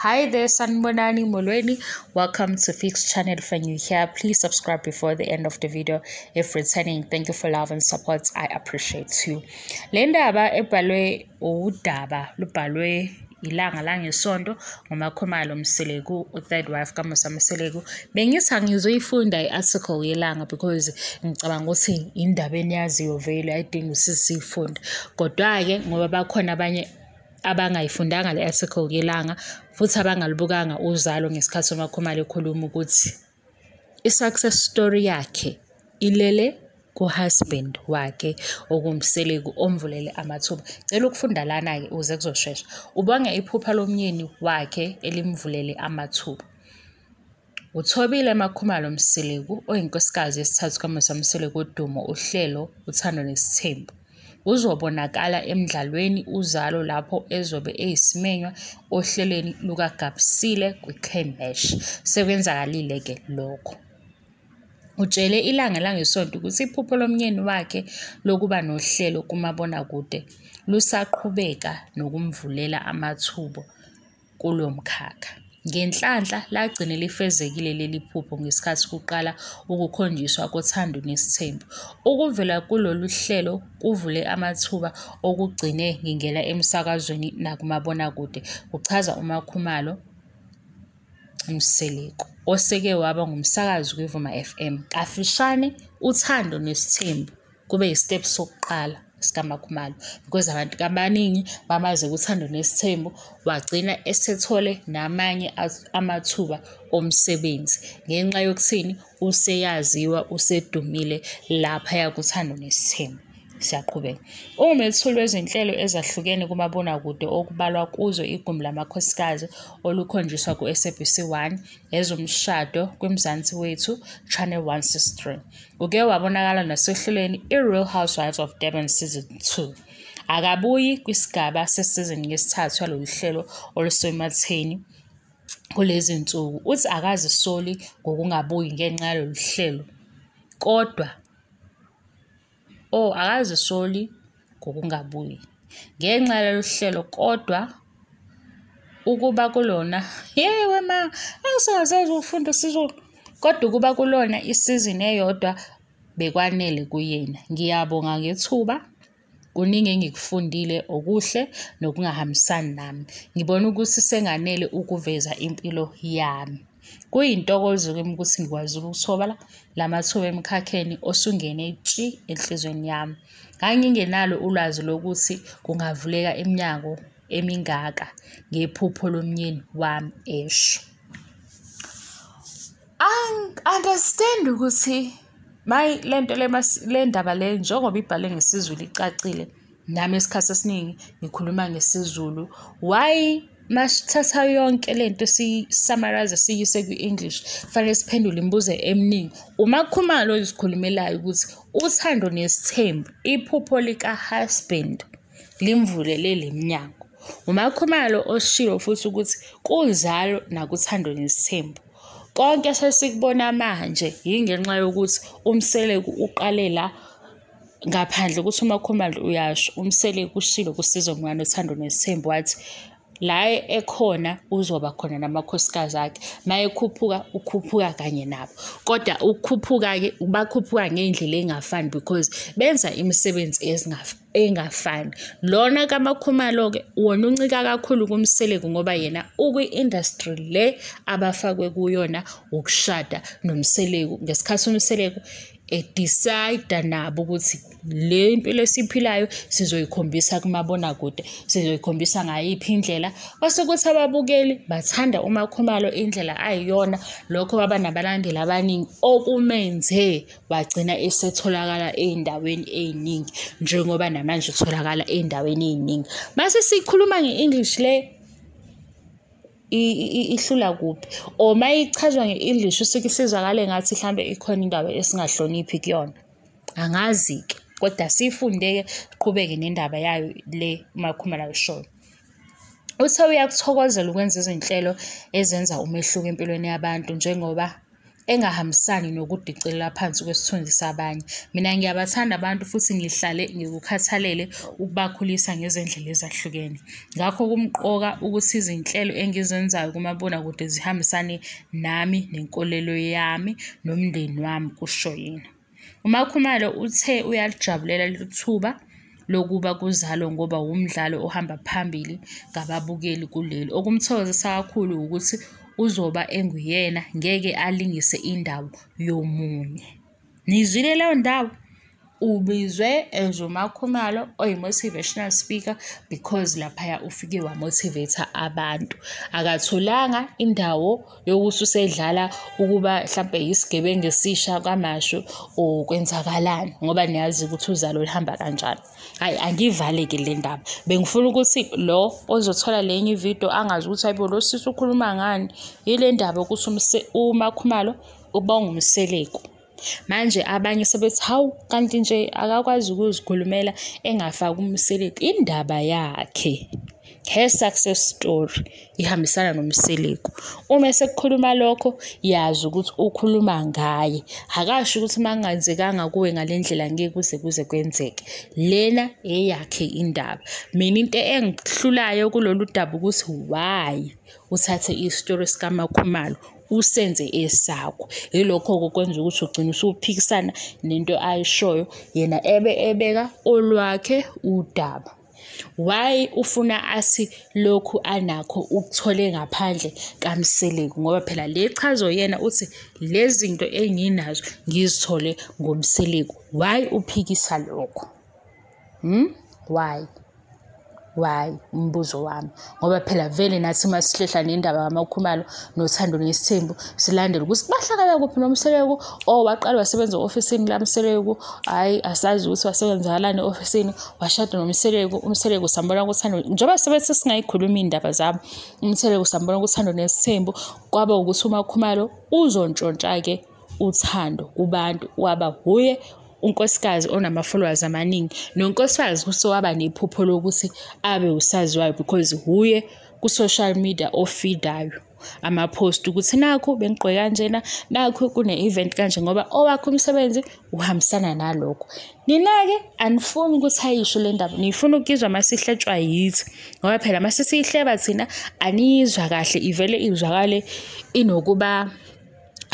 Hi there, Sanibonani Molweni. Welcome to Fix Channel. If you're new here, please subscribe before the end of the video. If returning, thank you for love and support. I appreciate you. Le ndaba ebhalwe udaba lubhalwe ilanga langesonto ngoMakhumalo Mseleku, u-third wife kaMusa Mseleku. Bengithi angizoyifunda i-article yelanga because ngicabanga ukuthi indaba eniyaziyo vele, ayidingi ukuthi siyifunde. Kodwa-ke ngoba bakhona abanye abangayifundanga le article yelanga futhi abangalibukanga Uzalo ngesikhathi uMakhumalo ekhuluma ukuthi i-success story yakhe ilele ku-husband wakhe okuwuMseleku omvulele amathuba. Cela ukufunda lana-ke ukuze kuzoshesha. Ubonge iphupha lomyeni wakhe elimvulele amathuba. Uthobile MaKhumalo Mseleku, oyinkosikazi yesithathu kaMusa Mseleku wodumo uhlelo Uthando Nesithembu, uzobonakala emdlalweni Uzalo lapho ezobe eyisimenywa ohlelweni lukaGabsile kwiClaim Bash. Sekwenzakalile-ke lokho. Utshele ilanga langesonto ukuthi iphupho lomyeni wakhe lokuba nohlelo kumabonakude lusaqhubeka nokumvulela amathuba kulo mkhakha. Ngenhlanhla lagcine lifezekile leli phupho ngesikhathi kuqala ukukhonjiswa koThando Nesithembu. Ukuvela kulolu hlelo kuvule amathuba okugcine ngingena emsakazweni nakumabonakude, kuchaza uMakhumalo Mseleku, oseke waba ngumsakazi kwiVuma FM. Kafushane, Uthando Nesithembu kube yi-step sokuqala sikaMakhumalo because abantu abaningi bamazi uThando Nesithembu, wagcina esethole namanye amathuba omsebenzi ngenxa yokuthini, useyaziwa, usedumile laphaya kuThando Nesithembu. Siyaqhubeka. Ungumethuli wezinhlelo ezahlukene kumabonakude okubalwa kuzo Igumbi Lamakhosikazi olukhonjiswa ku-SABC 1, Ezomshado kwiMzansi Wethu, Channel 163. Uke wabonakala nasohlelweni i-Real Housewives of Durban Season 2. Akabuyi kwisigaba sesizini yesithathu yalolu hlelo olusematheni kulezi nsuku. Uthi akazisoli ngokungabuyi ngenxa yalolu hlelo, kodwa akazisoli ngokungabuyi ngenxa yalolu hlelo, kodwa ukuba kulona, yewe ma, angisazazi ukufunda isiZulu, kodwa ukuba kulona isizini eyodwa bekwanele kuyena. Ngiyabonga ngethuba, kuningi engikufundile okuhle nokungahambisani nami. Ngibona ukuthi senganele ukuveza impilo yami. Kuyintokozo kimi ukuthi ngikwazi ukuthola lamathuba emkhakheni osungene tshi enhliziyweni yami. Ngangingenalo ulwazi lokuthi kungavuleka iminyango emingaka ngephupho lomyeni wami, esho. Angi-understand ukuthi lento le ndaba le njengoba ibhalwe ngesiZulu icacile, nami isikhathi esiningi ngikhuluma ngesiZulu. Why masithatha yonke lento siyi-summarize siyise kwi-English, kufanele siphendule imibuzo eminingi? UMakhumalo ozikhulumelayo ukuthi Uthando Nesithembu, iphupho lika-husband limvulele le minyango. UMakhumalo oshilo futhi ukuthi kuZalo nakuThando Nesithembu konke sesikubona manje yingenxa yokuthi uMseleku uqale la, ngaphandle ukuthi uMakhumalo uyasho, uMseleku ushilo ku-season 1 Uthando Nesithembu wathi la ekhona uzoba khona namakhosikazi akhe, mayekhuphuka ukhuphuka kanye nabo. Kodwa ukukhuphuka-ke bakhuphuka ngey'ndlela ey'ngafani because benza imisebenzi engafani. Lona kaMakhumalo-ke wona uncika kakhulu kuMseleku ngoba yena ukwi-industry le abafakwe kuyona ukushada noMseleku, ngesikhathi uMseleku e-decide nabo ukuthi le impilo esiyiphilayo sizoyikhombisa kumabonakude, sizoyikhombisa ngayiphi indlela. Kwase kuthi ababukeli bathanda uMakhumalo indlela ayiyona, lokho waba nabalandeli abaningi okumenze wagcina esetholakala ey'ndaweni ey'ningi njengoba namanje utholakala ey'ndaweni ey'ningi. Mase sikhuluma nge-English le ihlula kuphi, or mayichazwa nge-English usuke isizwakale ngathi mhlambe ikhona indawo esingahloniphi kuyona. Angazi-ke, kodwa siyifunde-ke, siqhubeke nendaba yayo le uMakhumalo ayishoyo. Uthe uyakuthokozela ukwenza izinhlelo ezenza umehluko empilweni yabantu njengoba engahambisani nokudicilela phansi kwesithunzi sabanye. Mina ngiyabathanda abantu futhi ngihlale ngikukhathalele ukubakhulisa ngezindlela ezahlukene. Ngakho kumqoka ukuthi izinhlelo engizenzayo kumabonakude zihambisane nami nenkolelo yami nomndeni wami, kusho yena. UMaKhumalo uthe uyalijabulela leli thuba lokuba kuZalo ngoba wumdlalo ohamba phambili ngababukeli kuleli. Okumthokozisa kakhulu ukuthi uzoba enguyena, ngeke alingise indawo yomunye. Nizwile leyo ndawo? Ubizwe as uMaKhumalo oyi-motivational speaker because laphaya ufike wamotivate abantu. Akatholanga indawo yokuthi usedlala ukuba mhlampe yisigebengu esisha KwaMashu or kwenzakalani, ngoba niyazi ukuthi uZalo luhamba kanjani. Hhayi, angiyivaleki le ndaba. Bengifuna ukuthi lo ozothola lenye ividiyo angazi ukuthi hayibo lo sisi ukhuluma ngani. Yile ndaba yokuthi uMaKhumalo ubonga uMseleku. Manje abanye sebethi hawu kanti nje akakwazi ukuzikhulumela engafaki uMseleku. Indaba yakhe, her success story, ihambisana noMseleku. Uma esekukhuluma lokho, yazi ukuthi ukhuluma ngaye. Akasho ukuthi uma kungenzekanga kuwe ngale ndlela ngeke kuze kuze kwenzeke. Lena eyakhe indaba. Mina into engihlulayo kulolu daba ukuthi why uthathe isitori sikaMaKhumalo usenze esakho. Yilokho-ke okwenza ukuthi ugcine usuphikisana nento ayishoyo, yena ebe ebeka olwakhe udaba. Why ufuna athi lokhu anakho ukuthole ngaphandle kaMseleku? Ngoba phela le chazo yena uthi lezi zinto enginazo ngizithole ngoMseleku. Why uphikisa lokho? Why? Why? Umbuzo wami. Ngoba phela vele nathi masihlehla nendaba kaMaKhumalo noThando Nesithembu silandele ukuthi bahlakala kuphi noMseleku, oh waqala wasebenza e-ofisini laMseleku, hhayi asazi ukuthi wasebenzakalani e-ofisini, washada noMseleku, uMseleku sambona kuThando, njengoba sebethi singayikhulumi iy'ndaba zabo, uMseleku sambona kuThando Nesithembu, kwaba ukuthi uMaKhumalo uzontshontsha-ke uthando kubantu, waba wuye unkosikazi onama-followers amaningi. Nonkosikazi usewaba nephupho lokuthi abe usaziwayo because wuye ku-social media ofeedayo ama-post ukuthi nakhu bengigqoke kanjena, nakhu kune-event kanje, ngoba owakhe umsebenzi uhambisana nalokho. Nina-ke anifuni ukuthi ayisho le ndaba, nifuna ukuyizwa masihletshwa yithi, ngoba phela masisiyihleba thina aniyizwa kahle, ivele izwakale inokuba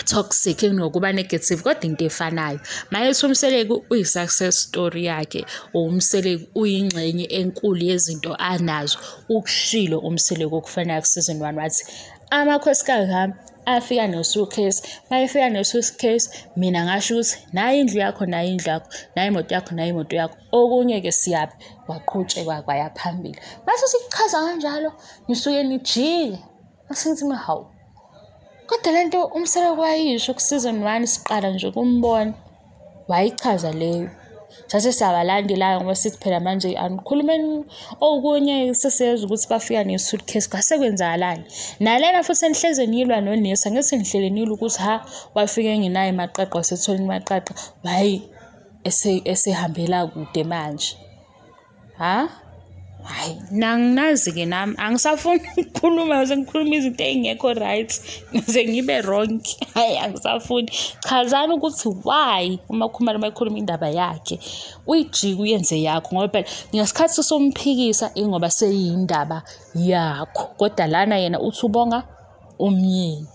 toxic, inokuba negative, kodwa into efanayo. Mayethi uMseleku uyi-success story yakhe, uMseleku uyingxenye enkulu yezinto anazo. Ukushilo uMseleku okufanayo ku-season 1 wathi amakhosikazi ami afika no-suitcase, mayefika no-suitcase mina ngasho ukuthi nayi indlu yakho, nayi indlu yakho, nayi imoto yakho, nayi imoto yakho, okunye-ke siyaphi, kwaqhutshekwa kwaya phambili. Mase sikuchaza kanjalo nisuke nijike mase ngithi hawu, kodwa le nto uMseleku wayisho ku-season 1 siqala nje ukumbona, wayichaza leyo. Sase siyabalandelayo ngoba sithi phela manje anikhulumeni okunye, sesiyezwa ukuthi bafika ne-suitcase, kwase kwenzakalani. Nalena futhi enihleze nilwa nonesi, angithi nihlele nilwa ukuthi ha wafika engenayo imaqaqa, wasethola imaqaqa, hhayi esehambela kude manje. Ha? Hhayi, nanginazi-ke nami, angisafuni ukukhuluma, sengikhuluma izinto ey'ngekho right, ngize ngibe wrong. Hhayi, angisafuni. Chazani ukuthi why uMaKhumalo uma ekhuluma indaba yakhe uyijike uyenze yakho, ngoba phela ngesikhathi somphikisa ingoba seyiyindaba yakho, kodwa lana yena uthi ubonga umyeni.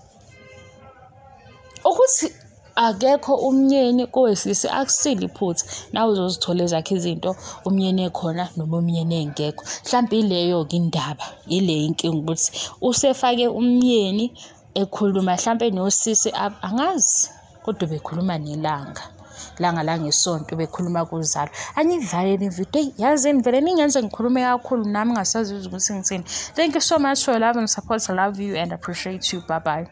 Ukuthi akekho umyeni kowesilisa akusile iphutha, nawe uzozithola ezakhe izinto umyeni ekhona noma umyeni engekho. Mhlampe ileyo-ke indaba, ile inkinga ukuthi usefake umyeni ekhuluma mhlampe nosisi, angazi, kodwa bekhuluma nelanga langa langesonto bekhuluma kuZalo. Angiyivale le video, yazini vele ningenze ngikhulume kakhulu nami ngingasazi ukuthi ngithini. Thank you so much for your love and support. I love you and appreciate you. Bye bye.